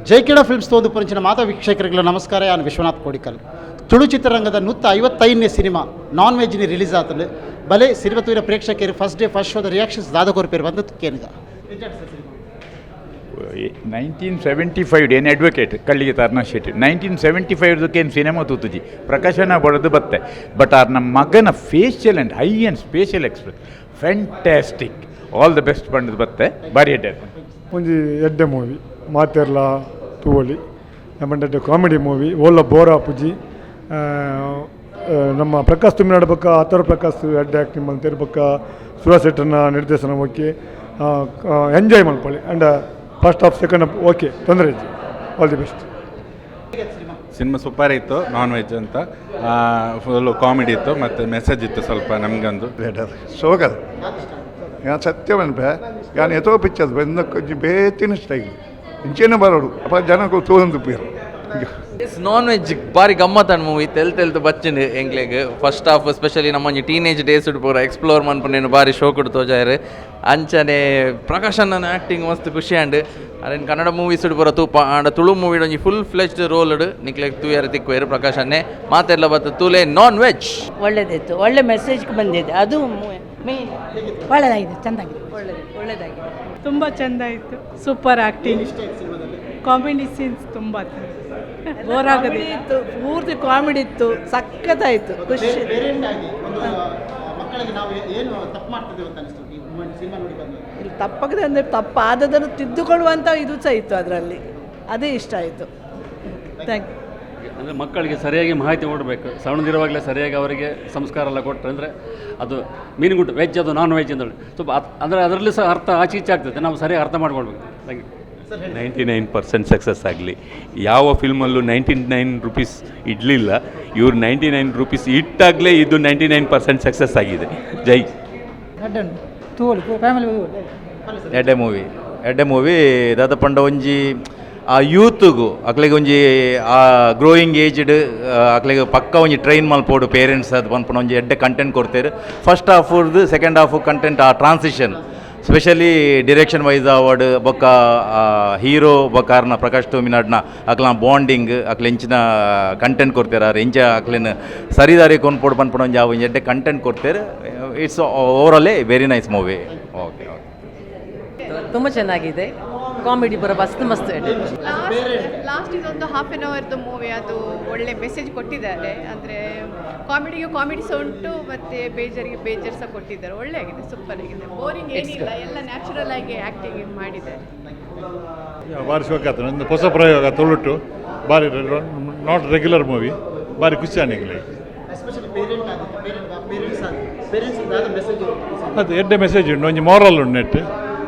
ಜೈಕಿಡ films ತೋದು ಪುರಂಚಿನ ಮಾತಾ ವೀಕ್ಷಕರಿಗೆ ನಮಸ್ಕಾರ. ಯಾನ್ ವಿಶ್ವನಾಥ್ ಕೋಡಿಕಲ್. ತುಳು ಚಿತ್ರರಂಗದ 155ನೇ ಸಿನಿಮಾ ನಾನ್ ವೆಜ್ನಿ ರಿಲೀಸ್ ಆತಂಡು. ಬಲೆ ಸಿನಿಮಾ ತೂಯಿನ ಪ್ರೇಕ್ಷಕರು first day first ಶೋದ reactions ದಾದ ಕೊರ್ಪೇರು ಬಂದು ಕೇನುಗ. 1975 ಏನು ಅಡ್ವೊಕೇಟ್ ಕಳ್ಳಿಗೆ ತಾರನಾ ಶೆಟ್ಟಿ 1975 ಏನು ಸಿನಿಮಾ ತೂತುಜಿ ಪ್ರಕಾಶನ ಬಡದು ಬತ್ತೆ. ಬಟ್ ಆರ್ ನಮ್ಮ ಮಗನ facial and eye and special express fantastic. All the best ಪಂಡದು ಬತ್ತೆ ಬಾರಿ ಎಡ್ಡೆ. ಒಂಜಿ ಎಡ್ಡೆ ಮೂವಿ, ಮಾತೆರ್ಲ ತೂವೊಲಿ. ನಮ್ಮ ಕಾಮಿಡಿ ಮೂವಿ, ಓಲ್ಲ ಬೋರ್ ಆಪುಜಿ. ನಮ್ಮ ಪ್ರಕಾಶ್ ತುಮಿನಾಡ್ ಬೊಕ್ಕ ಅಥರ್ವ ಪ್ರಕಾಶ್ ಎಡ್ಡೆ ಆ್ಯಕ್ಟಿಂಗ್ ಮಲ್ತೆರ್. ಬೊಕ್ಕ ಸುರಾಜ್ ಶೆಟ್ಟರ್ನ ನಿರ್ದೇಶನ ಓಕೆ, ಎಂಜಾಯ್ ಮಲ್ಪೊಲಿ. And first half, second half okay, ತೊಂದರೆ ಇಜ್ಜಿ. All the best. Cinema super ಇತ್ತು. ನಾನ್ ವೆಜ್ ಅಂತ ಫುಲ್ಲು ಕಾಮಿಡಿ ಇತ್ತು ಮತ್ತು ಮೆಸೇಜ್ ಇತ್ತು ಸ್ವಲ್ಪ ನಮಗೊಂದು. ಬೆಟರ್, ಸೋಗದ. ಯಾನ್ ಸತ್ಯ ಪನ್ಪೆ, ಯಾನ್ ಏತೋ ಪಿಕ್ಚರ್ ಬಂದ ಬೇತಿನ ಸ್ಟೈಲ್ ಇಂಚೆನೆ ಬರೋಡು ಅಪ್ಪ ಜನಕ್ಕೂ ತೋಂದು ಪೇರು. ನಾನ್ ವೆಜ್ ಬಾರಿ ಗಮ್ಮತ್ತನ್ ಮೂವಿ. ತೆಲ್ ತೆಲ್ತು ಬಚ್ಚಿಂಡು ಎಂಕ್ಲೆಗ್. First half specially ನಮ್ಮ ಒಂಜಿ ಟೀನೇಜ್ ಡೇಸ್ ಪೂರ ಎಕ್ಸ್ಪ್ಲೋರ್ ಮನ್ಪುನೇನು ಬಾರಿ ಶೋಕುಡು ತೋಜಾಯರು. ಅಂಚನೆ ಪ್ರಕಾಶ್ ಅಣ್ಣನ ಆ್ಯಕ್ಟಿಂಗ್ ಮಸ್ತ್ ಖುಷಿ ಆಂಡ್. ಅರೆನ್ ಕನ್ನಡ ಮೂವೀಸ್ ಪೂರ ತೂಪ, ಆಂಡ ತುಳು ಮೂವಿ ಒಂಜಿ full fledged roll ನಿಕ್ಲೆಗ್ ತೂಯರೆ ತಿಕ್ಕುವೆರು. ಪ್ರಕಾಶ್ ಅನ್ನೆ ಮಾತೆರ್ಲ ಬತ್ತು ತೂಲೆ ನಾನ್ ವೆಜ್. ಒಳ್ಳೆದಿತ್ತು, ಒಳ್ಳೆ ಮೆಸೇಜ್ ಬಂದಿದೆ, ಅದು ಮೇನ್. ಒಳ್ಳೆದಾಗಿದೆ, ಚೆಂದಾಗಿದೆ. ಒಳ್ಳೆದು, ಒಳ್ಳೆದಾಗಿದೆ. ತುಂಬ ಚೆಂದ ಇತ್ತು. Super acting, comedy scenes ತುಂಬ ಬೋರ್ ಆಗೋದಿಲ್ಲ. ಇತ್ತು, ಪೂರ್ತಿ ಕಾಮಿಡಿ ಇತ್ತು, ಸಖತ್ತಾಯಿತು, ಖುಷಿ. ಪೇರೆಂಟ್ ಆಗಿ ಒಂದು ಮಕ್ಕಳಿಗೆ ನಾವು ಏನು ತಪ್ಪು ಮಾಡ್ತಿದ್ದೇವೆ ಅಂತ ಅನಿಸ್ತು ಈ ಸಿನಿಮಾ ನೋಡಿ ಬಂದ? ಇಲ್ಲಿ ತಪ್ಪಾಗಿದೆ ಅಂದರೆ ತಪ್ಪಾದದನ್ನು ತಿದ್ದುಕೊಳ್ಳುವಂಥ ಇದು ಸಹ ಇತ್ತು ಅದರಲ್ಲಿ. ಅದೇ ಇಷ್ಟ ಆಯಿತು. Thank you. ಅಂದರೆ ಮಕ್ಕಳಿಗೆ ಸರಿಯಾಗಿ ಮಾಹಿತಿ ಕೊಡಬೇಕು. ಸಣ್ಣದಿರುವಾಗಲೇ ಸರಿಯಾಗಿ ಅವರಿಗೆ ಸಂಸ್ಕಾರ ಎಲ್ಲ ಕೊಟ್ಟರೆ, ಅಂದರೆ ಅದು ಮೀನು ಗುಟ್ಟು ವೆಜ್, ಅದು ನಾನ್ ವೆಜ್ ಅಂತೇಳಿ ಸ್ವಲ್ಪ ಅಂದರೆ ಅದರಲ್ಲಿ ಸಹ ಅರ್ಥ ಆಚೆ ಈಚೆ ಆಗ್ತದೆ. ನಾವು ಸರಿಯಾಗಿ ಅರ್ಥ ಮಾಡ್ಕೊಳ್ಬೇಕು. Thank you. 99% success ಆಗಲಿ. ಯಾವ ಫಿಲ್ಮಲ್ಲೂ ₹99 ಇಡಲಿಲ್ಲ ಇವರು. ₹99 ಇಟ್ಟಾಗಲೇ ಇದು 99% ಸಕ್ಸಸ್ ಆಗಿದೆ. ಜೈ. ಫ್ಯಾಮಿಲಿ. ಎಡ್ಡೆ ಮೂವಿ, ಎಡ್ಡೆ ಮೂವಿ. ದಾದ ಪಂಡ ಒಂಜಿ ಆ ಯೂತ್ಗು ಅಕ್ಲೆಗ್ ಒಂಜಿ ಆ ಗ್ರೋಯಿಂಗ್ ಏಜ್ಡ್ ಅಕ್ಲೆಗ್ ಪಕ್ಕ ಒಂಜಿ ಟ್ರೈನ್ ಮಲ್ಪೋಡು ಪೇರೆಂಟ್ಸ್ ಅದು ಪನ್ಪುನ ಒಂಜಿ ಎಡ್ಡೆ ಕಂಟೆಂಟ್ ಕೊಡ್ತೇರು. ಫಸ್ಟ್ ಹಾಫ್ದು second half content ಆ transition, specially direction wise award ಬೊಕ್ಕ ಹೀರೋ ಬೊಕ್ಕ ಆರ್ನ ಪ್ರಕಾಶ್ ತೂಮಿನಾಡ್ನ ಅಕ್ಲ ಬಾಂಡಿಂಗ್, ಅಕ್ಲ ಎಂಚಿನ ಕಂಟೆಂಟ್ ಕೊಡ್ತೇರು, ಆರ್ ಎಂಚ ಅಕ್ಲೆನ್ ಸರಿದಾರಿ ಕೊನ್ಪೋಡು ಪನ್ಪುನ ಒಂಜಿ ಆ ಒಂಜಿ ಎಡ್ಡೆ content ಕೊಡ್ತೇರು. It's overall a very nice movie. Okay okay. ತುಂಬ ಚೆನ್ನಾಗಿದೆ. ಕಾಮಿಡಿ ಬರೋ ಮಸ್ತ್ ಮಸ್ತ್. ಲಾಸ್ಟ್ ಇದೊಂದು ಹಾಫ್ ಆನ್ ಅವರ್ದು ಮೂವಿ ಅದು. ಒಳ್ಳೆ ಮೆಸೇಜ್ ಕೊಟ್ಟಿದ್ದಾರೆ. ಅಂದರೆ ಕಾಮಿಡಿಗೆ ಕಾಮಿಡಿ ಸಹ ಉಂಟು ಮತ್ತು ಬೇಜಾರಿಗೆ ಬೇಜಾರು ಸಹ ಕೊಟ್ಟಿದ್ದಾರೆ. ಒಳ್ಳೆ ಆಗಿದೆ, ಸೂಪರ್ ಆಗಿದೆ. ಬೋರಿಂಗ್ ಏನಿಲ್ಲ, ಎಲ್ಲ ನ್ಯಾಚುರಲ್ ಆಗಿ ಆ್ಯಕ್ಟಿಂಗ್ ಮಾಡಿದ್ದಾರೆ. ಭಾರಿ ಶೋಕ್ ಆಯ್ತು. ಒಂದು ಹೊಸ ಪ್ರಯೋಗ ತುಳುಟು, ಭಾರಿ not regular movie, ಭಾರಿ ಖುಷಿ ಆನಿಗ್ಲೆ. ಎಸ್ಪೆಷಲಿ ಪೇರೆಂಟ್ ಆಗಿ, ಪೇರೆಂಟ್ಸ್ ಆಗಿ, ಪೇರೆಂಟ್ಸ್ ದಾದ ಮೆಸೇಜ್? ಅದು ಎಡ್ಡೆ ಮೆಸೇಜ್ ಉಂಟು, ಒಂಜಿ ಮೋರಲ್ ಉಂಟು ನೆಟ್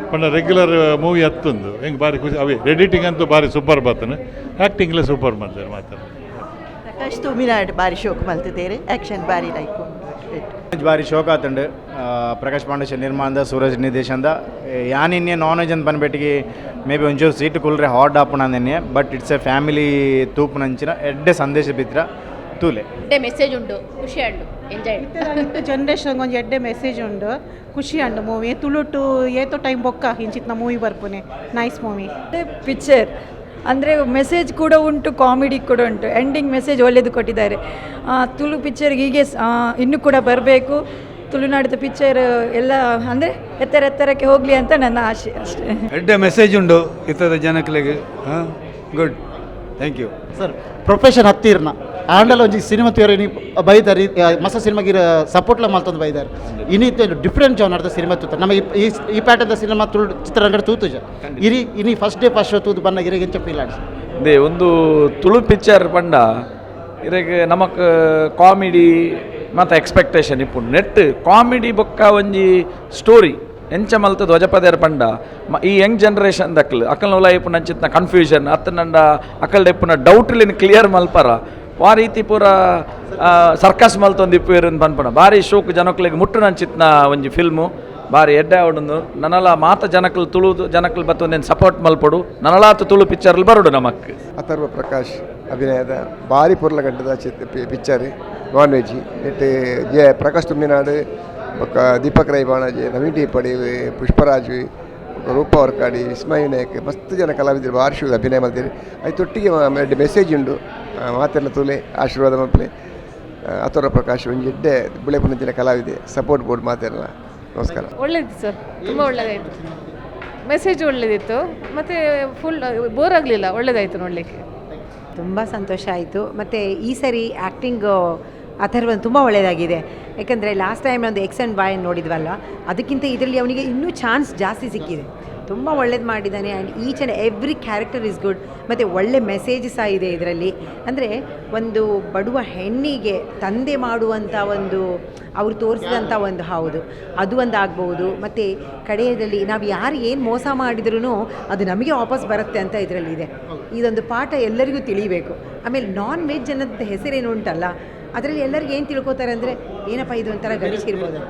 ಪಂಡ ರೆಗ್ಯುಲರ್ ಮೂವಿ ಅತ್ತೊಂದು ಹೆಂಗೆ ಭಾರಿ ಖುಷಿ. ಅವೇ ಎಡಿಟಿಂಗ್ ಅಂತೂ ಭಾರಿ ಸೂಪರ್ ಬರ್ತನೆ, ಆ್ಯಕ್ಟಿಂಗ್ಲೇ ಸೂಪರ್ ಮಾಡ್ತಾರೆ ಮಾತಾಡ. ಪ್ರಕಾಶ್ ತುಮಿನಾಡ್ ಬಾರಿ ಶೋಕ್ ಮಲ್ತಿದ್ದೇರೆ, ಆ್ಯಕ್ಷನ್ ಬಾರಿ ಲೈಕ್. ಬಾರಿ ಶೋಕ್ ಆತುಂಡು. ಪ್ರಕಾಶ್ ಫೌಂಡೇಶನ್ ನಿರ್ಮಾಣದ, ಸೂರಜ್ ನಿರ್ದೇಶನದ. ಯಾನ್ ಇನ್ನೆ ನಾನ್ ವೆಜ್ ಅಂತ ಪನ್ಪೆಟ್ಟಿಗೆ ಮೇ ಬಿ ಒಂಚೂರು ಸೀಟ್ ಕುಲ್ರೆ ಹಾರ್ಡ್ ಆಪುಣ. But it's A family ತೂಪುನಂಚಿನ ಎಡ್ಡೆ ಸಂದೇಶ ಬಿತ್ರ, ತೂಲೆ. ಎಡ್ಡೆ ಮೆಸೇಜ್ ಉಂಟು, ಖುಷಿ ಉಂಟು, ಎಂಜಾಯ್. ಜನರೇಷನ್ ಒಂಜಿ ಎಡ್ಡೆ ಮೆಸೇಜ್ ಉಂಡು, ಖುಷಿ ಉಂಡು ಮೂವಿ. ತುಳುಟು ಏತೋ ಟೈಮ್ ಬೊಕ್ಕ ಇಂಚಿತ್ನ ಮೂವಿ ಬರ್ಪುನೆ. Nice movie. Picture ಅಂದರೆ ಮೆಸೇಜ್ ಕೂಡ ಉಂಟು, ಕಾಮಿಡಿ ಕೂಡ ಉಂಟು. ಎಂಡಿಂಗ್ ಮೆಸೇಜ್ ಒಳ್ಳೆಯದು ಕೊಟ್ಟಿದ್ದಾರೆ. ತುಳು ಪಿಕ್ಚರ್ಗೆ ಹೀಗೆ ಇನ್ನೂ ಕೂಡ ಬರಬೇಕು. ತುಳುನಾಡಿದ ಪಿಕ್ಚರ್ ಎಲ್ಲ ಅಂದರೆ ಎತ್ತರ ಎತ್ತರಕ್ಕೆ ಹೋಗಲಿ ಅಂತ ನನ್ನ ಆಸೆ ಅಷ್ಟೇ. ಎಡ್ಡೆ ಮೆಸೇಜ್ ಉಂಡು ಇತ್ತದ ಜನಕ್ಲೆಗ್. ಹಾಂ, good, thank you. Sir, profession ಹತ್ತಿರ್ನ ಆಂಡಲ ಒಂಜಿ ಸಿನಿಮಾ ತೂಯರೆ ಇನಿ ಬೈದಾರ್, ಮಸ್ತ್ ಸಿನಿಮಾಗಿರ ಸಪೋರ್ಟ್ಲ ಮಲ್ತೊಂದು ಬೈದಾರ್. ಇನಿ ಡಿಫ್ರೆಂಟ್ ಜಾನರ್ದ ಸಿನಿಮಾ ತೂತ ನಮ್ಮ ಈ ಈ ಪ್ಯಾಟರ್ನ್ದ ಸಿನಿಮಾ ತುಳು ಚಿತ್ರರಂಗದ ತೂತುಜ ಇರಿ. ಇನಿ first day first show ತೂದು ಬನ್ನ ಇರೆಗ್ ಎಂಚ ಫೀಲ್ ಆಂಡ್? They ಒಂದು ತುಳು ಪಿಕ್ಚರ್ ಪಂಡ ಇರೆಗ್ ನಮಕ್ ಕಾಮಿಡಿ ಮತ್ತು ಎಕ್ಸ್ಪೆಕ್ಟೇಷನ್ ಇಪ್ಪುಂಡು. ನೆಟ್ ಕಾಮಿಡಿ ಬೊಕ್ಕ ಒಂಜಿ ಸ್ಟೋರಿ ಎಂಚ ಮಲ್ತ ಧ್ವಜಪದೇರ್ ಪಂಡ ಈ ಯಂಗ್ ಜನ್ರೇಷನ್ ದಕ್ಲು ಅಕಲ್ನ ಉಲಾಯಿ ಇಪ್ಪುನ ಅಂಚಿತ್ನ ಕನ್ಫ್ಯೂಷನ್ ಅತ್ತನಂಡ ಅಕಲ್ಡ ಇಪ್ಪುನ ಡೌಟ್ಲಿನ್ ಕ್ಲಿಯರ್ ಮಲ್ಪರ ವಾ ರೀತಿ ಪೂರ ಸರ್ಕಸ್ ಮಲ್ತೊಂದು ಇಪ್ಪುವೆರ್ ಪನ್ಪುನ ಬಾರಿ ಶೋಕ್. ಜನಕ್ಲೆಗ್ ಮುಟ್ಟುನಂಚಿತ್ನ ಒಂಜಿ ಫಿಲ್ಮು ಬಾರಿ ಎಡ್ಡೆ ಆವೊಂಡು. ನನಲ ಮಾತ ಜನಕ್ಲು ತುಳು ಜನಕ್ಲು ಬತ್ತೊಂದೇನು ಸಪೋರ್ಟ್ ಮಲ್ಪೊಡು. ನನಲಾತ ತುಳು ಪಿಕ್ಚರ್ ಬರೋಡು ನಮಕ್. ಅಥರ್ವ ಪ್ರಕಾಶ್ ಅಭಿನಯದ ಭಾರಿ ಪೊರ್ಲಗಂಟದ ಚಿತ್ picture non veg. ನೆಟ್ ಜೆ ಪ್ರಕಾಶ್ ತುಮಿನಾಡು ಬೊಕ್ಕ ದೀಪಕ್ ರೈ ಬಾಣಾಜೆ, ನವೀನ್ ಟಿ ಪಡಿ, ಪುಷ್ಪರಾಜ್ ಬೊಕ್ಕ ರೂಪ ವರ್ಕಾಡಿ, ವಿಸ್ಮಯ ವಿನಾಯಕ್, ಮಸ್ತ್ ಜನ ಕಲಾವಿದರು ಭಾರಿ ಶುರು ಅಭಿನಯ ಮಾಡ್ತೀರಿ. ಐತೊಟ್ಟಿಗೆ ಮೆಸೇಜ್ ಉಂಡು. ಮಾತೆಲ್ಲ ತೂಲೆ ಆಶೀರ್ವಾದ ಮಲ್ಪಲೆ. ಅಥರ್ವ ಪ್ರಕಾಶ್ ಒಂಜಿ ಎಡ್ಡೆ ಬುಳೆಪುನಂಚಿನ ಕಲಾವಿದೆ, ಸಪೋರ್ಟ್ ಬೋರ್ಡ್ ಮಾತೆಲ್ಲ. ನಮಸ್ಕಾರ. ಒಳ್ಳೇದು ಸರ್, ತುಂಬ ಒಳ್ಳೆಯದಾಯಿತು. ಮೆಸೇಜ್ ಒಳ್ಳೆಯದಿತ್ತು ಮತ್ತು ಫುಲ್ ಬೋರ್ ಆಗಲಿಲ್ಲ, ಒಳ್ಳೆಯದಾಯಿತು ನೋಡಲಿಕ್ಕೆ. ತುಂಬ ಸಂತೋಷ ಆಯಿತು. ಮತ್ತು ಈ ಸರಿ ಆ್ಯಕ್ಟಿಂಗ್ ಅಥರ್ವನ್ ತುಂಬ ಒಳ್ಳೆಯದಾಗಿದೆ. ಯಾಕಂದರೆ ಲಾಸ್ಟ್ ಟೈಮ್ ಒಂದು X and Y ನೋಡಿದ್ವಲ್ಲ, ಅದಕ್ಕಿಂತ ಇದರಲ್ಲಿ ಅವನಿಗೆ ಇನ್ನೂ ಚಾನ್ಸ್ ಜಾಸ್ತಿ ಸಿಕ್ಕಿದೆ. ತುಂಬ ಒಳ್ಳೇದು ಮಾಡಿದ್ದಾನೆ. And each and every character is good. ಮತ್ತು ಒಳ್ಳೆ ಮೆಸೇಜ್ ಸಹ ಇದೆ ಇದರಲ್ಲಿ. ಅಂದರೆ ಒಂದು ಬಡವ ಹೆಣ್ಣಿಗೆ ತಂದೆ ಮಾಡುವಂಥ ಒಂದು ಅವರು ತೋರಿಸಿದಂಥ ಒಂದು, ಹೌದು, ಅದು ಒಂದು ಆಗ್ಬೋದು. ಮತ್ತು ಕಡೆಯದಲ್ಲಿ ನಾವು ಯಾರು ಏನು ಮೋಸ ಮಾಡಿದ್ರೂ ಅದು ನಮಗೆ ವಾಪಸ್ ಬರುತ್ತೆ ಅಂತ ಇದರಲ್ಲಿದೆ. ಇದೊಂದು ಪಾಠ ಎಲ್ಲರಿಗೂ ತಿಳಿಬೇಕು. ಆಮೇಲೆ ನಾನ್ ವೆಜ್ ಅನ್ನೋದು ಹೆಸರೇನು ಉಂಟಲ್ಲ, ಅದರಲ್ಲಿ ಎಲ್ಲರಿಗೂ ಏನು ತಿಳ್ಕೊತಾರೆ ಅಂದರೆ ಏನಪ್ಪ ಇದು ಒಂಥರ ಗಲೀಜಿರ್ಬೋದು,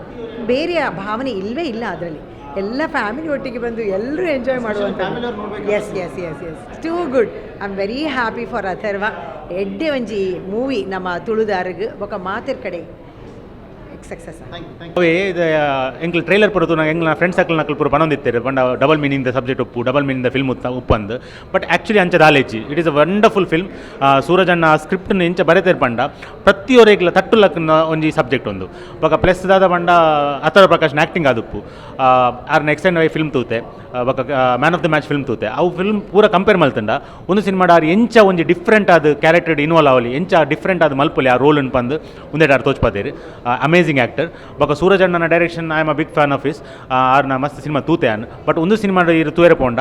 ಬೇರೆ ಭಾವನೆ ಇಲ್ಲವೇ ಇಲ್ಲ ಅದರಲ್ಲಿ. ಎಲ್ಲ ಫ್ಯಾಮಿಲಿ ಒಟ್ಟಿಗೆ ಬಂದು ಎಲ್ಲರೂ ಎಂಜಾಯ್ ಮಾಡುವಂಥ. Yes yes yes yes, too good. I am very happy for Atharva. ಎಡ್ಡೆ ಒಂಜಿ ಮೂವಿ ನಮ್ಮ ತುಳುದಾರಗ್ ಬೊಕ ಮಾತೆರ್ ಕಡೆ ಸಕ್ಸಸ್. ಇದು ಎಂಕ್ಲು ಟ್ರೈಲರ್ ಪೂರ ತೂನಗ ಎಂಕ್ಲ ಫ್ರೆಂಡ್ಸ್ ಸರ್ಕಲ್ ನಕಲ್ ಪೂರ ಪನೊಂದಿತ್ತೆರ್ ಪಂಡ double meaning the subject ಉಪ್ಪು, double meaning the film ಉಪ್ಪಂದು. But actually ಅಂಚ ದಾಲೇಜಿ it is a wonderful film. Suraj ಅಣ್ಣ ಆ ಸ್ಕ್ರಿಪ್ಟ್ನ ಎಂಚ ಬರೆತೇರ್ ಪಂಡ ಪ್ರತಿಯೊರೆಗ್ಲ ತಟ್ಟುಲಕ್ಕನ ಒಂಜಿ ಸಬ್ಜೆಕ್ಟ್ ಒಂದು. ಬೊಕ ಪ್ಲಸ್ ದಾದ ಪಂಡ ಅಥರ್ವ ಪ್ರಕಾಶ್ನ ಆ್ಯಕ್ಟಿಂಗ್ ಆದುಪ್ಪು. ಆರ್ನ X and Y film ತೂತೆ, ಬೊಕ man of the match film ತೂತೆ. ಅವು ಫಿಲ್ಮ್ ಪೂರ ಕಂಪೇರ್ ಮಲ್ತಂಡ ಒಂದು ಸಿನಿಮಾಡ್ ಆರ್ ಎಂಚ ಒಂಜಿ ಡಿಫ್ರೆಂಟ್ ಆದ ಕ್ಯಾರೆಕ್ಟರ್ ಇನ್ವಾಲ್ವ್ ಆವಲಿ, ಎಂಚ ಡಿಫ್ರೆಂಟ್ ಆದ ಮಲ್ಪೊಲಿ ಆ ರೋಲ್ ಪಂದ್ ಉಂದೆಟ್ ಆರ್ ತೋಚ್ಪಾದೇರ್. Amazing actor. ಬೊಕ ಸೂರಜ್ ಅಣ್ಣನ direction I am a big fan of his. ಆರ್ನ ಮಸ್ತ್ ಸಿನಿಮಾ ತೂತೆ ಆನ್. ಬಟ್ ಒಂದು ಸಿನಿಮಾ ಇರು ತೂಯರೆ ಪೋಂಡ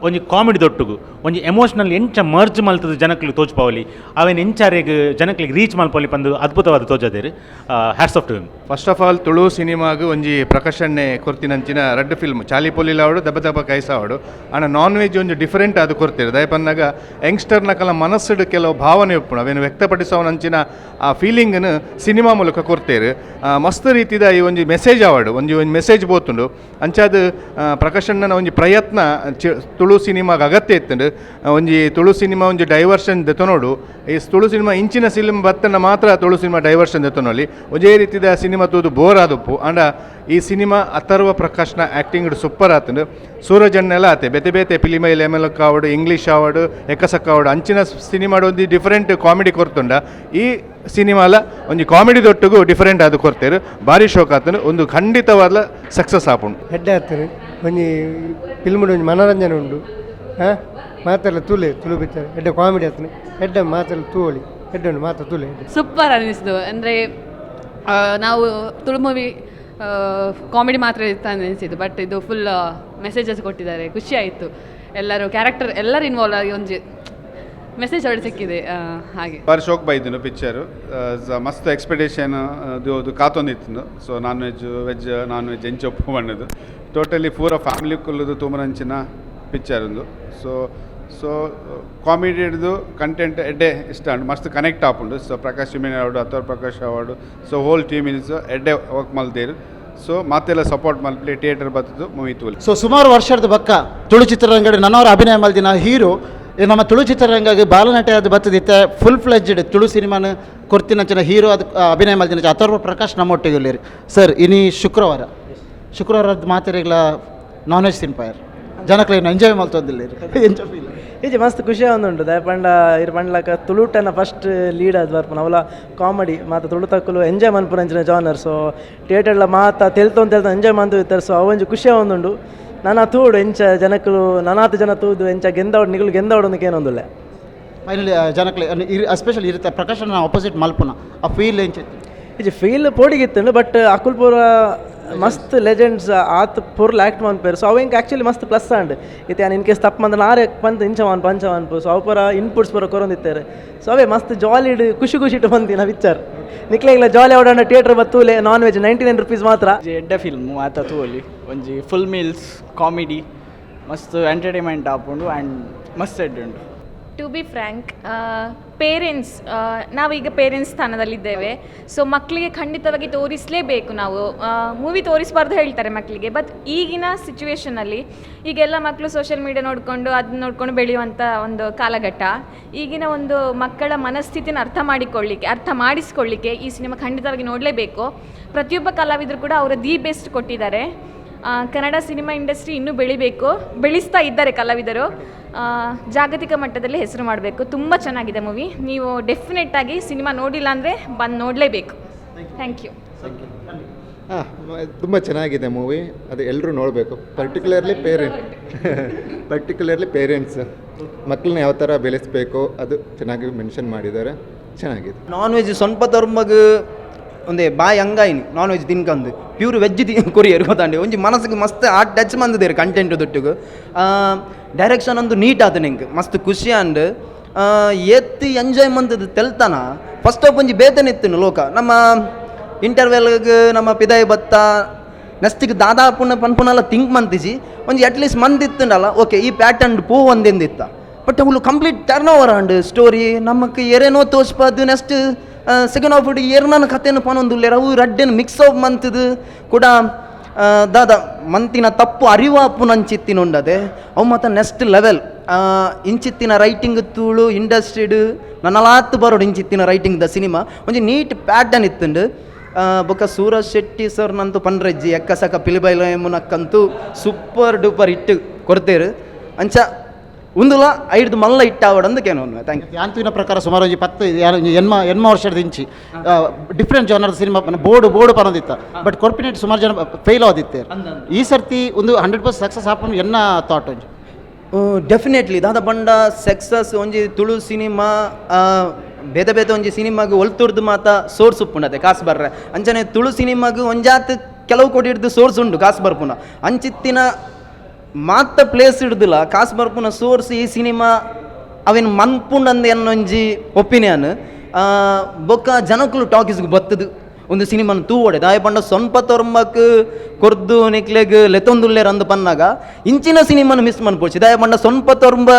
ಒಂಜಿ ಕಾಮಿಡಿ ದೊಟ್ಟುಗು ಒಂಜಿ ಎಮೋಷನಲ್ ಎಂಚ ಮರ್ಜ್ ಮಲ್ತದ ಜನಕ್ಲು ತೋಚ್ಪಾವಲಿ, ಅವೇನು ಎಂಚಾರೆಗ್ ಜನಕ್ಲಿಗೆ ರೀಚ್ ಮಲ್ಪೊಲಿ ಪಂದು ಅದ್ಭುತವಾದ ತೋಜದೇರು. Hats off to him. First of all Tulu ಸಿನಿಮಾಗ್ ಒಂಜಿ ಪ್ರಕರ್ಷಣೆ ಕೊರ್ತಿನಂಚಿನ ರಡ್ಡ್ ಫಿಲ್ಮ್ ಚಾಲಿ ಪೊಲಿಲಾವಡು ದಬ ದಬ ಕೈಸಾವಡು. ಆಂಡ ನಾನ್ ವೆಜ್ ಒಂಜಿ ಡಿಫರೆಂಟ್ ಅದು ಕೊರ್ತಿರು. ದಯಪನ್ನಾಗ ಯಂಗ್ಸ್ಟರ್ನಕಲ ಮನಸ್ಸುಡು ಕೆಲವು ಭಾವನೆ ಉಪ್ಪುಂಡು, ಅವೇನು ವ್ಯಕ್ತಪಡಿಸೋನಂಚಿನ ಆ ಫೀಲಿಂಗ್ನು ಸಿನಿಮಾ ಮೂಲಕ ಕೊರ್ತೇರು. ಮಸ್ತ್ ರೀತಿದ ಈ ಒಂಜಿ ಮೆಸೇಜ್ ಆವಡು, ಒಂಜಿ ಒಂಜಿ ಮೆಸೇಜ್ ಪೋತುಂಡು. ಅಂಚಾದ ಪ್ರಕಾಶಣ್ಣನ ಒಂಜಿ ಪ್ರಯತ್ನ ತುಳು ಸಿನಿಮಾಗ ಅಗತ್ಯ ಇತ್ತುಂಡು. ಒಂಜಿ ತುಳು ಸಿನಿಮಾ ಒಂಜಿ ಡೈವರ್ಷನ್ ದೆತೊನೋಡು. ಈ ತುಳು ಸಿನಿಮಾ ಇಂಚಿನ ಸಿನಿಮಾ ಬತ್ತನ ಮಾತ್ರ ತುಳು ಸಿನಿಮಾ ಡೈವರ್ಷನ್ ದೆತೊನೊಲಿ. ಒಂಜೇ ರೀತಿದ ಸಿನಿಮಾ ತೂದು ಬೋರ್ ಆದುಪ್ಪು. ಆಂಡ ಈ ಸಿನಿಮಾ ಅಥರ್ವ ಪ್ರಕಾಶ್ನ ಆ್ಯಕ್ಟಿಂಗ್ ಸೂಪರ್ ಆತುಂಡು. ಸೂರಜ್ ಅಣ್ಣೆಲ ಆತೆ ಬೇತೆ ಬೇತೆ ಪಿಲಿಮೈಲ್ ಎಮೆಲಕ್ ಆವಡು, ಇಂಗ್ಲೀಷ್ ಆವಡು, ಎಕ್ಕಸಕ್ಕ ಆವಡು, ಅಂಚಿನ ಸಿನಿಮಾಡ್ ಒಂಜಿ ಡಿಫರೆಂಟ್ ಕಾಮಿಡಿ ಕೊರ್ತುಂಡ. ಈ ಸಿನಿಮಾಲ ಒಂಜಿ ಕಾಮಿಡಿ ದೊಟ್ಟುಗು ಡಿಫರೆಂಟ್ ಆದ್ ಕೊರ್ತೇರು. ಭಾರಿ ಶೋಕ್ ಆತುಂಡು. ಒಂದು ಖಂಡಿತವಾದ ಸಕ್ಸಸ್ ಆಪುಂಡು. ಎಡ್ಡೆ ಆತುಂಡು. ಒಂಜಿ ಫಿಲ್ಮ್ಡ್ ಒಂಜಿ ಮನೋರಂಜನೆ ಉಂಡು. ಮಾತೆಲ್ಲ ತೂಲೆ ತುಳು ಪಿಕ್ಚರ್ ಎಡ್ಡೆ ಕಾಮಿಡಿ ಆತುಂಡು. ಎಡ್ಡೆ ಮಾತೆಲ್ಲ ತೂವೊಲಿ, ಎಡ್ಡೆ ಉಂಡು ಮಾತ ತೂಲೆ. ಸೂಪರ್ ಅನ್ನಿಸ್ತು. ಅಂದರೆ ನಾವು ತುಳು ಮೂವಿ ಕಾಮಿಡಿ ಮಾತ್ರ ಇತ್ತು ಅನ್ನಿಸಿದ್ದು, ಬಟ್ ಇದು ಫುಲ್ ಮೆಸೇಜಸ್ ಕೊಟ್ಟಿದ್ದಾರೆ. ಖುಷಿ ಆಯಿತು. ಎಲ್ಲರೂ ಕ್ಯಾರೆಕ್ಟರ್ ಎಲ್ಲರೂ ಇನ್ವಾಲ್ವ್ ಆಗಿ ಒಂಜಿ ಮೆಸೇಜ್ ಒಳ್ಳೆ ಸಿಕ್ಕಿದೆ. ಹಾಗೆ ಬಾರಿ ಶೋಕ್ ಬೈದಿನು ಪಿಕ್ಚರು. ಮಸ್ತ್ ಎಕ್ಸ್ಪೆಕ್ಟೇಷನ್ ಅದು ಕಾತೊಂದಿತ್ತು. So non veg veg non veg ಎಂಚ ಒಪ್ಪು ಬಣ್ಣದು ಟೋಟಲಿ ಪೂರ ಫ್ಯಾಮಿಲಿ ಕುಲ್ಲುದು ತೂಮರಂಚಿನ ಪಿಕ್ಚರ್ ಒಂದು. So so comedy ಹಿಡಿದು ಕಂಟೆಂಟ್ ಎಡ್ಡೆ ಇಷ್ಟ ಉಂಟು, ಮಸ್ತ್ ಕನೆಕ್ಟ್ ಆಪುಂಡು. ಸೊ Prakash chimney award, Atharva Prakash award, so whole team is ಎಡ್ಡೆ ವರ್ಕ್ ಮಲ್ತೇರು. ಸೊ ಮಾತೆಲ್ಲ ಸಪೋರ್ಟ್ ಮಲ್ಪಲಿ ಥಿಯೇಟರ್ ಬತ್ತದು ಮೂವಿ ತೂಲಿ. ಸೊ ಸುಮಾರು ವರ್ಷದ ಬಕ್ಕ ತುಳು ಚಿತ್ರರಂಗಡ್ ನನ್ನವರ ಅಭಿನಯ ಮಲ್ದಿನ ಹೀರೋ ನಮ್ಮ ತುಳು ಚಿತ್ರರಂಗಗೆ ಬಾಲನಟೆ ಅದು ಬತ್ತದಿತ್ತೆ ಫುಲ್ ಫ್ಲೆಜ್ಡ್ ತುಳು ಸಿನಿಮಾನ ಕೊರ್ತಿನಂಚಿನ ಹೀರೋ ಅದು ಅಭಿನಯ ಮಲ್ದಿನ ಅಥರ್ವ ಪ್ರಕಾಶ್ ನಮ್ಮೊಟ್ಟಿಗೆ ಉಲ್ಲೇರಿ. ಸರ್, ಇನಿ ಶುಕ್ರವಾರ ಶುಕ್ರವಾರದ ಮಾತೆರೆಗ್ಲ ನಾನ್ ವೆಜ್ ತಿನ್ಪಾಯರ್ ಜನಕ್ಲೇನು ಎಂಜಾಯ್ ಮಲ್ತೊಂದಿಲ್ಲೇರಿ, ಎಂಜಾಯ್ ಫೀಲ್ ಈಜೆ ಮಸ್ತ್ ಖುಷಿ ಆವೊಂದುಂಡು. ದಾಯೆ ಪಂಡ ಇರ್ ಪಂಡ್ಲಕ ತುಳುಟನ ಫಸ್ಟ್ ಲೀಡ್ ಆದ್ ಬರ್ಪುನ ಅವಲ ಕಾಮಿಡಿ ಮಾತ ತುಳು ತಕ್ಕುಲು ಎಂಜಾಯ್ ಮನ್ಪುನಂಚಿನ ಜಾನರ್. ಸೊ ಥಿಯೇಟರ್ಲ ಮಾತ ತೆಲ್ತೊಂದು ತೆಲ್ತೊಂದು ಎಂಜಾಯ್ ಮಂತು ಇತ್ತಾರೆ. ಸೊ ಅವೊಂಜಿ ಖುಷಿ ಆವೊಂದುಂಡು. ನನ ತೂಡು ಎಂಚ ಜನಕುಲು ನನಾತ್ ಜನ ತೂದು ಎಂಚ ಗೆಂದವಡು ನಿಗುಲು ಗೆಂದವಡು ಅಂದ್ ಕೇನೊಂದುಲ್ಲೆ. ಫೈನಲಿ ಜನಕ್ಲೆ ಎಸ್ಪೆಷಲಿ ಇರುತ್ತೆ ಪ್ರಕಾಶನ ಆಪೋಸಿಟ್ ಮಲ್ಪುನ ಆ ಫೀಲ್ ಎಂಚ ಇಜ್ಜಿ ಫೀಲ್ ಪೋಡಿಗಿತ್ತುಂಡು. ಬಟ್ ಅಕುಲ್ ಪೂರ ಮಸ್ತ್ ಲೆಜೆಂಡ್ಸ್ ಆತ್ ಪೊರ್ಲು ಆ್ಯಕ್ಟ್ ಮನ್ಪೇರು. ಸೊ ಅವು ಎಂಕ್ ಆ್ಯಕ್ಚುಲಿ ಮಸ್ತ್ ಪ್ಲಸ್ ಆಂಡ್. ಇತ್ತೆ ಯಾನ್ ಇನ್ ಕೇಸ್ ತಪ್ಪು ಮಂದ ನಾರೆ ಪಂತ್ ಇಂಚ ಮನ್ಪು ಅಂಚ ಮನ್ಪು. ಸೊ ಅವು ಪೂರ ಇನ್ಪುಟ್ಸ್ ಪೂರ ಕೊರೊಂದಿತ್ತೆರ್. ಸೊ ಅವೇ ಮಸ್ತ್ ಜಾಲಿಡ್ ಖುಷಿ ಖುಷಿಟ್ ಬಂದಿನ ಪಿಕ್ಚರ್. ನಿಕ್ಲೆಗ್ಲ ಜಾಲಿ ಆವಡಂಡ ಥಿಯೇಟರ್ ಬತ್ತೂಲೆ. Non veg 99 rupees ಮಾತ್ರ. ಎಡ್ಡೆ ಫಿಲ್ಮ್ ಮಾತ ತೂವೊಲಿ. ಒಂಜಿ full meals comedy ಮಸ್ತ್ ಎಂಟರ್ಟೈನ್ಮೆಂಟ್ ಆಪುಂಡು ಆ್ಯಂಡ್ ಮಸ್ತ್ ಎಡ್ಡೆ ಉಂಡು. To be frank, parents, ನಾವೀಗ ಪೇರೆಂಟ್ಸ್ ಸ್ಥಾನದಲ್ಲಿದ್ದೇವೆ. ಸೊ ಮಕ್ಕಳಿಗೆ ಖಂಡಿತವಾಗಿ ತೋರಿಸಲೇಬೇಕು. ನಾವು ಮೂವಿ ತೋರಿಸಬಾರ್ದು ಹೇಳ್ತಾರೆ ಮಕ್ಕಳಿಗೆ, ಬಟ್ ಈಗಿನ ಸಿಚುವೇಷನಲ್ಲಿ ಈಗೆಲ್ಲ ಮಕ್ಕಳು ಸೋಷಿಯಲ್ ಮೀಡಿಯಾ ನೋಡಿಕೊಂಡು ಅದನ್ನ ನೋಡಿಕೊಂಡು ಬೆಳೆಯುವಂಥ ಒಂದು ಕಾಲಘಟ್ಟ. ಈಗಿನ ಒಂದು ಮಕ್ಕಳ ಮನಸ್ಥಿತಿನ ಅರ್ಥ ಮಾಡಿಕೊಳ್ಳಿಕ್ಕೆ, ಅರ್ಥ ಮಾಡಿಸ್ಕೊಳ್ಳಿಕ್ಕೆ ಈ ಸಿನಿಮಾ ಖಂಡಿತವಾಗಿ ನೋಡಲೇಬೇಕು. ಪ್ರತಿಯೊಬ್ಬ ಕಲಾವಿದರು ಕೂಡ ಅವರ the best ಕೊಟ್ಟಿದ್ದಾರೆ. Kannada cinema industry ಇನ್ನೂ ಬೆಳಿಬೇಕು, ಬೆಳೆಸ್ತಾ ಇದ್ದಾರೆ ಕಲಾವಿದರು. ಜಾಗತಿಕ ಮಟ್ಟದಲ್ಲಿ ಹೆಸರು ಮಾಡಬೇಕು. ತುಂಬ ಚೆನ್ನಾಗಿದೆ ಮೂವಿ. ನೀವು ಡೆಫಿನೆಟ್ಟಾಗಿ ಸಿನಿಮಾ ನೋಡಿಲ್ಲ ಅಂದರೆ ಬಂದು ನೋಡಲೇಬೇಕು. Thank you. ಹಾಂ, ತುಂಬ ಚೆನ್ನಾಗಿದೆ ಮೂವಿ. ಅದು ಎಲ್ಲರೂ ನೋಡಬೇಕು. ಪರ್ಟಿಕ್ಯುಲರ್ಲಿ ಪೇರೆಂಟ್ಸ್ ಮಕ್ಕಳನ್ನ ಯಾವ ಥರ ಬೆಳೆಸಬೇಕು ಅದು ಚೆನ್ನಾಗಿ ಮೆನ್ಷನ್ ಮಾಡಿದ್ದಾರೆ. ಚೆನ್ನಾಗಿದೆ. ನಾನ್ ವೆಜ್ ಸೊನ್ಪ ತರ್ಮಗ್ ಒಂದೇ ಬಾಯ್ ಹಂಗಾಯಿನಿ ನಾನ್ ವೆಜ್ ತಿನ್ಕಂದು ಪ್ಯೂರ್ ವೆಜ್ ತಿ ಕೊರಿಯರ್ ಗೊತ್ತಾಂಡಿ ಒಂಜಿ ಮನಸ್ಸಿಗೆ ಮಸ್ತ್ ಆ ಟಚ್ ಮಂದಿದ್ದೇರು ಕಂಟೆಂಟ್ ದೊಟ್ಟುಗು. ಡೈರೆಕ್ಷನ್ ಒಂದು ನೀಟ್ ಆತ ನಿಂಗೆ ಮಸ್ತ್ ಖುಷಿ ಅಂಡ್ ಎತ್ತಿ ಎಂಜಾಯ್ ಮಂತದ್ದು ತೆಲ್ತಾನ. ಫಸ್ಟ್ ಆಫ್ ಒಂಜಿ ಬೇತನೆ ಇತ್ತು ಲೋಕ ನಮ್ಮ ಇಂಟರ್ವೆಲ್ಗೆ ನಮ್ಮ ಪಿದಾಯಿ ಬತ್ತ ನೆಕ್ಸ್ಟಿಗೆ ದಾದಾ ಪುಣ್ಣ ಪನ್ಪುನಲ್ಲ ಥಿಂಕ್ ಮಂತಿಜಿ ಒಂಜಿ ಅಟ್ಲೀಸ್ಟ್ ಮಂದಿ ಇತ್ತುಂಡಲ್ಲ ಓಕೆ ಈ ಪ್ಯಾಟರ್ನ್ ಪೂ ಒಂದೆಂದಿತ್ತ. ಬಟ್ ಅವಳು complete turn over and story ನಮಕ್ ಏರೇನೋ ತೋಚ್ಪದು next second half ಏರ್ನನ ಕಥೆಯನ್ನು ಪನೊಂದುಲ್ಲೇರ ಅವು ರಡ್ಡೆನ್ ಮಿಕ್ಸ್ ಆಫ್ ಮಂತದು ಕೂಡ. ದಾದ ಮಂತಿನ ತಪ್ಪು ಅರಿವಾಪು ನಂಚಿತ್ತಿನುಂಡದೆ ಅವು ಮಾತ ನೆಕ್ಸ್ಟ್ ಲೆವೆಲ್ ಇಂಚಿತ್ತಿನ ರೈಟಿಂಗ್ ತೂಳು ಇಂಡಸ್ಟ್ರಿಡ್ ನನ್ನಲಾತ್ ಬರೋಡು ಇಂಚಿತ್ತಿನ writing the cinema ಒಂಜಿ ನೀಟ್ ಪ್ಯಾಟರ್ನ್ ಇತ್ತುಂಡು. ಬೊಕ್ಕ ಸೂರಜ್ ಶೆಟ್ಟಿ ಸರ್ ನಂತು ಪನ್ರೆಜ್ಜಿ ಎಕ್ಕಸಕ ಪಿಲಿಬೈಲ ಮುನಕ್ಕಂತೂ super duper hit ಕೊಡ್ತೇರು. ಅಂಚ ಉಂದುಲ ಐಡ್ದು ಮಲ್ಲ ಇಟ್ಟಾವಡಂದು ಕೇನೋ. Thank you. ಯಾಂತ್ವಿನ ಪ್ರಕಾರ ಸುಮಾರು ಒಂಜಿ 10 ಎನ್ಮ ಎನ್ಮ ವರ್ಷದ ಇಂಚಿ different genre cinema board board ಪನೊಂದಿತ್ತ. But ಕೊರ್ಪಿನೇಟ್ ಸುಮಾರು ಜನ ಫೇಲ್ ಆದಿತ್ತೆ. ಈ ಸರ್ತಿ ಒಂದು 100% ಸಕ್ಸಸ್ ಆಪನ್ ಎನ್ನ ಥಾಟ್ ಒಂಜಿ? ಡೆಫಿನೆಟ್ಲಿ ದಾದ ಬಂಡ ಸಕ್ಸಸ್ ಒಂಜಿ ತುಳು ಸಿನಿಮಾ ಬೇತೆ ಬೇತೆ ಒಂಜಿ ಸಿನಿಮಾಗ್ ಒಲ್ತುರ್ದು ಮಾತ ಸೋರ್ಸ್ ಉಪ್ಪುಂಡತೆ ಕಾಸು ಬರ್ರೆ. ಅಂಚನೆ ತುಳು ಸಿನಿಮಾಗ್ ಒಂಜಾತ್ ಕೆಲವು ಕೋಟಿ ಹಿಡ್ದು ಸೋರ್ಸ್ ಉಂಡು ಕಾಸು ಬರ್ಪುನ. ಅಂಚಿತ್ತಿನ ಮಾತ ಪ್ಲೇಸ್ ಹಿಡ್ದಿಲ್ಲ ಕಾಸು ಬರ್ಪುನ ಸೋರ್ಸ್ ಈ ಸಿನಿಮಾ ಅವೇನು ಮನ್ಪುಂಡಂದು ಎನ್ನೊಂಜಿ ಒಪಿನಿಯನ್. ಬೊಕ್ಕ ಜನಕುಲು ಟಾಕೀಸ್ಗೆ ಬತ್ತದು ಒಂದು ಸಿನಿಮಾನ ತೂವಡೆ ದಾಯ ಪಂಡ ಸೊನ್ಪ ತೊರ್ಮಕ್ ಕೊರ್ದು ನಿಕ್ಲೆಗ್ ಲೆತ್ತೊಂದುಲ್ಲೇರ್ ಅಂದು ಪನ್ನಾಗ ಇಂಚಿನ ಸಿನಿಮಾನ ಮಿಸ್ ಮನ್ಪೊಡ್ಚಿ. ದಾಯ ಪಂಡ ಸೊನ್ಪ ತೊರ್ಂಬ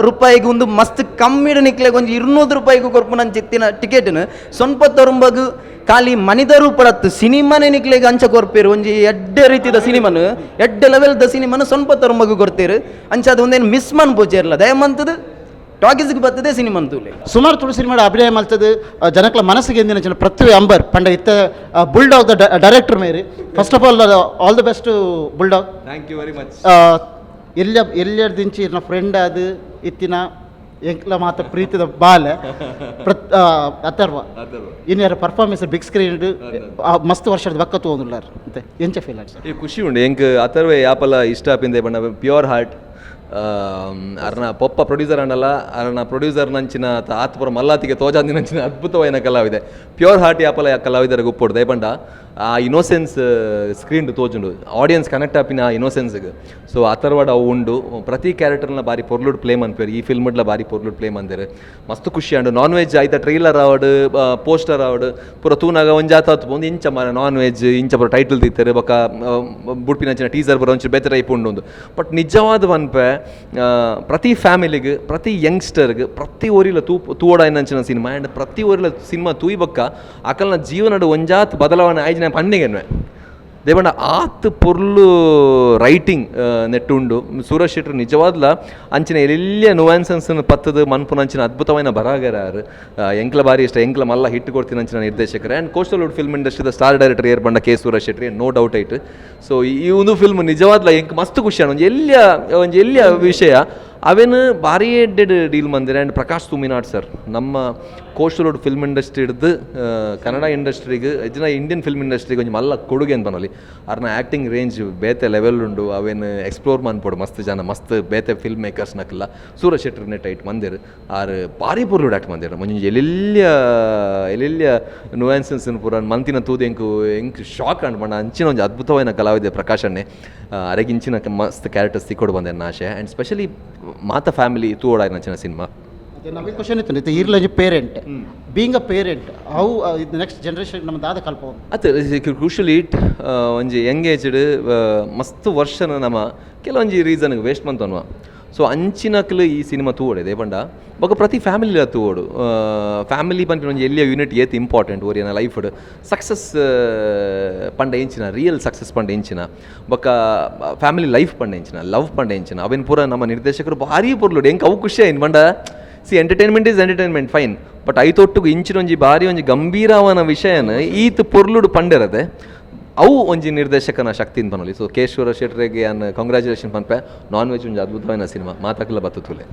ರೂಪಾಯಿಗೆ ಒಂದು ಮಸ್ತ್ ಕಮ್ಮಿಡ್ ನಿಕ್ಲೆಗ್ ಒಂಜಿ 200 ರೂಪಾಯಿಗೆ ಕೊರ್ಪುನ ಅಂಚಿತ್ತಿನ ಟಿಕೆಟ್ನು ಸೊನ್ಪ ತೊರ್ಂಬಗ್ ಖಾಲಿ ಮನಿದ ರೂಪಡತ್ತು ಸಿನಿಮಾನೇ ನಿಕ್ಲೆಗ್ ಅಂಚ ಕೊರ್ಪೇರು. ಒಂಜಿ ಎಡ್ಡೆ ರೀತಿದ ಸಿನಿಮಾನು ಎಡ್ಡೆ ಲೆವೆಲ್ದ ಸಿನಿಮಾನು ಸೊನ್ಪ ತೊರ್ಂಬಗ್ ಕೊರ್ತೇರು. ಅಂಚ ಅದು ಒಂದೇನು ಮಿಸ್ ಮನ್ಪೊಡ್ಚಿರ್ಲ ದಯಮಂತದ್ದು ಟಾಕೀಸ್ಗೆ ಬರ್ತದೆ ಸಿನಿಮಾ ತೂಲೆ. ಸುಮಾರು ತುಳು ಸಿನಿಮಾ ಅಭಿನಯ ಮಲ್ತದು ಜನಕ್ಲ ಮನಸ್ಸಿಗೆ ಎಂದಿನ ಜನ ಪೃಥ್ವಿ ಅಂಬರ್ ಪಂಡ ಇತ್ತ bulldog the director Mary. First of all all the best bulldog. Thank you very much. ಎಲ್ಲ ಎಲ್ಲೆಡ್ದಿಂಚಿ ಇರ್ನ ಫ್ರೆಂಡ್ ಅದು ಇತ್ತಿನ ಎಂಕ್ಲ ಮಾತ ಪ್ರೀತಿದ ಬಾಲೆ ಅಥರ್ವ ಇನ್ಯಾರ performance big screen ಮಸ್ತ್ ವರ್ಷದ ಬಕ್ಕ ತಗೊಂಡುಲ್ಲಾರ ಅಂತೆ ಎಂಚ ಫೀಲ್ ಆಯ್ತು ಸರ್? ಈ ಖುಷಿ ಉಂಡು ಎಂಕ್ ಅಥರ್ವೆ ಯಾಪಲ ಇಷ್ಟ ಆಪಿಂದೆ ಬಣ್ಣ ಪ್ಯೂರ್ ಹಾರ್ಟ್ ಅರ್ನ ಪೊಪ್ಪ ಪ್ರೊಡ್ಯೂಸರ್ ಅಂಡಲ್ಲ ಅರ್ನ ಪ್ರೊಡ್ಯೂಸರ್ ನಂಚಿನ ಆತ್ಪುರ ಮಲ್ಲಾತಿಗೆ ತೋಜಾಂದಿ ನಂಚಿನ ಅದ್ಭುತವಾದ ಕಲಾವಿದೆ. ಪ್ಯೂರ್ ಹಾರ್ಟ್ ಯಾಪಲ ಕಲಾವಿದರ ಗುಪ್ಪೊಡು ದಯಪಂಡ ಆ ಇನ್ನೋಸೆನ್ಸ್ ಸ್ಕ್ರೀನ್ ತೋಜುಂಡು ಆಡಿಯನ್ಸ್ ಕನೆಕ್ಟ್ ಆಪಿನ ಆ ಇನ್ನೋಸೆನ್ಸ್ಗೆ. ಸೊ ಅಥರ್ವಾಡ್ ಅವು ಉಂಡು ಪ್ರತಿ ಕ್ಯಾರೆಕ್ಟರ್ನ ಬಾರಿ ಪೊರ್ಲುಡ್ ಪ್ಲೇ ಮನ್ಪೇರು ಈ ಫಿಲ್ಮ್ಡ್ಲ ಬಾರಿ ಪೊರ್ಲುಡ್ ಪ್ಲೇ ಮಂದೇರು ಮಸ್ತ್ ಖುಷಿ and non veg ಆಯ್ತಾ ಟ್ರೈಲರ್ ಆವಡ್ ಪೋಸ್ಟರ್ ಆವಡ್ ಪೂರ ತೂನಾಗ ಒಂಜಾತ ಒಂದು ಇಂಚ ಮಾರ ನಾನ್ ವೆಜ್ ಇಂಚ ಪೂರ ಟೈಟಲ್ ದಿತ್ತೇರು ಬೊಕ್ಕ ಬುಡ್ಪಿನಂಚಿನ ಟೀಸರ್ ಬರೋ ಒಂಚೂರು ಬೇತೆ ಟೈಪ್ ಉಂಡು ಬಟ್ ನಿಜವಾದ ಪನ್ಪೆ ಪ್ರತಿ ಫ್ಯಾಮಿಲಿಗೆ ಪ್ರತಿ ಯಂಗ್ಸ್ಟರ್ಗೆ ಪ್ರತಿ ಊರಿಲ ತೂವಡ ಸಿನಿಮಾ ಆ್ಯಂಡ್ ಪ್ರತಿ ಊರಿಲ ಸಿನಿಮಾ ತೂಯಿ ಬೊಕ್ಕ ಅಕಲ್ನ ಜೀವನಡ್ ಒಂಜಾತ್ ಬದಲಾವಣೆ ಆಯ್ಜಿನ ಪನ್ನಿಗೆನ್ವೆ ದೇವಣ್ಣ ಆತ್ ಪೊರ್ಲು ರೈಟಿಂಗ್ ನೆಟ್ಟುಂಡು. ಸೂರಜ್ ಶೆಟ್ಟರ್ ನಿಜವಾದ್ಲ ಅಂಚಿನ ಎಲ್ಲಿಯ ನುವಾನ್ಸನ್ಸ್ ಪತ್ತದ ಮನ್ಪುನಂಚಿನ ಅದ್ಭುತವಾದ ಬರಹಗಾರರು. ಎಂಕ್ಲ ಬಾರಿ ಇಷ್ಟ ಎಂಕ್ಲ ಮಲ್ಲ ಹಿಟ್ ಕೊಡ್ತೀನಿ ಅಂಚಿನ ನಿರ್ದೇಶಕರು and coastal wood film ಇಂಡಸ್ಟ್ರಿದ star director air ಬಂಡ K Suraj Shetty no doubt ಐಟ್. ಸೊ ಈ ಒಂದು ಫಿಲ್ಮ್ ನಿಜವಾದ್ಲ ಎಂಕ್ ಮಸ್ತ್ ಖುಷಿ ಒಂಜಿ ಎಲ್ಲಿಯ ಒಂಜಿ ಎಲ್ಲಿಯ ವಿಷಯ ಅವೇನು ಭಾರಿ ಎಡ್ಡೆಡ್ ಡೀಲ್ ಮಂದಿರ. ಆ್ಯಂಡ್ ಪ್ರಕಾಶ್ ತುಮಿನಾಡ್ ಸರ್ ನಮ್ಮ coastal wood film industry ಹಿಡ್ದು ಕನ್ನಡ ಇಂಡಸ್ಟ್ರಿಗೆ ಇಜ್ಜಿನ ಇಂಡಿಯನ್ ಫಿಲ್ಮ್ ಇಂಡಸ್ಟ್ರಿಗೆ ಒಂಜಿ ಮಲ್ಲ ಕೊಡುಗೆ ಅಂತ ಪನೊಲಿ. ಅರ್ನ ಆ್ಯಕ್ಟಿಂಗ್ ರೇಂಜ್ ಬೇತೆ ಲೆವೆಲ್ ಉಂಡು ಅವೇನು ಎಕ್ಸ್ಪ್ಲೋರ್ ಮನ್ಪೊಡು ಮಸ್ತ್ ಜನ ಮಸ್ತ್ ಬೇತೆ ಫಿಲ್ಮ್ ಮೇಕರ್ಸ್ ನಕಲ್ಲ. ಸೂರಜ್ ಶೆಟ್ಟರ್ ನೆಟ್ ಐಟ್ ಮಂದಿರ್ ಆರ್ ಭಾರಿ ಪೊರ್ಲುಡ್ ಆಕ್ಟ್ ಮಂದಿರ್ ಒಂಜಿ ಎಲೆಲ್ಯ ಎಲೆಲ್ಯ ನುವಾನ್ಸನ್ಸ್ ಪೂರ ಮಂತಿನ ತೂದು ಎಂಕು ಎಂಕ್ ಶಾಕ್ ಅಂಡ್ ಪಂಡ ಅಂಚಿನ ಒಂಜಿ ಅದ್ಭುತವಾದ ಕಲಾವಿದೆ ಪ್ರಕಾಶ್ ಅಣ್ಣೆ. ಅರೆಗಿಂಚಿನ ಮಸ್ತ್ ಕ್ಯಾರೆಕ್ಟರ್ಸ್ ತಿಕ್ಕೊಡು ಬಂದೆ ಆಶೆ ಆ್ಯಂಡ್ ಸ್ಪೆಷಲಿ ಮಾತ ಫ್ಯಾಮಿಲಿ ತೂವೊಡಾಯಿನ ಅಂಚಿನ ಸಿನಿಮಾ. ನಮಗೆ ಕ್ವಶನ್ ಇತ್ತು ಇರ್ಲಂಜಿ parent being a parent how ಇದು ನೆಕ್ಸ್ಟ್ ಜನರೇಷನ್ ನಮ್ಮ ದಾದ ಕಲ್ಪ ಅತ್ ಕ್ರೂಷಲ್ it ಒಂಜಿ ಯಂಗ್ ಏಜ್ಡ್ ಮಸ್ತ್ ವರ್ಷನ ನಮ್ಮ ಕೆಲವೊಂಜಿ ರೀಸನ್ಗೆ ವೇಸ್ಟ್ ಮಂತನ್ವ. ಸೊ ಅಂಚಿನಕ್ಲು ಈ ಸಿನಿಮಾ ತೂವೊಡೆ ಪಂಡ ಬೊಕ ಪ್ರತಿ ಫ್ಯಾಮಿಲಿ ತೂವೊಡು. ಫ್ಯಾಮಿಲಿ ಪನ್ಪಿನ ಒಂಜಿ ಎಲ್ಲಿಯ ಯೂನಿಟ್ ಏತ್ ಇಂಪಾರ್ಟೆಂಟ್ ಒರಿಯನ ಲೈಫ್ಡ್ ಸಕ್ಸಸ್ ಪಂಡ ಎಂಚಿನ ರಿಯಲ್ ಸಕ್ಸಸ್ ಪಂಡ ಎಂಚಿನ ಬೊಕ ಫ್ಯಾಮಿಲಿ ಲೈಫ್ ಪಂಡ ಎಂಚಿನ ಲವ್ ಪಂಡ ಎಂಚಿನ ಅವೇನು ಪೂರ ನಮ್ಮ ನಿರ್ದೇಶಕರು ಭಾರಿ ಪೊರ್ಲುಡು ಎಂಕ್ ಅವು ಖುಷಿ ಆಯ್ತು ಪಂಡ see entertainment is entertainment fine but ಐತೊಟ್ಟುಗು ಇಂಚಿನ ಒಂಜಿ ಭಾರಿ ಒಂಜಿ ಗಂಭೀರವನ ವಿಷಯನ ಈತ್ ಪೊರ್ಲುಡು ಪಂಡಿರದೆ ಅವು ಒಂಜಿ ನಿರ್ದೇಶಕನ ಶಕ್ತಿನ್ ಪನೊಲಿ. ಸೊ ಕೇಶವರ ಶೆಟ್ರೆಗ್ ಯಾನ್ ಕಂಗ್ರ್ಯಾಚುಲೇಷನ್ ಪನ್ಪೆ. ನಾನ್ ವೆಜ್ ಒಂಜಿ ಅದ್ಭುತವಾಯಿನ ಸಿನಿಮಾ, ಮಾತಕ್ಲ ಬತ್ತು ತೂಲೆ.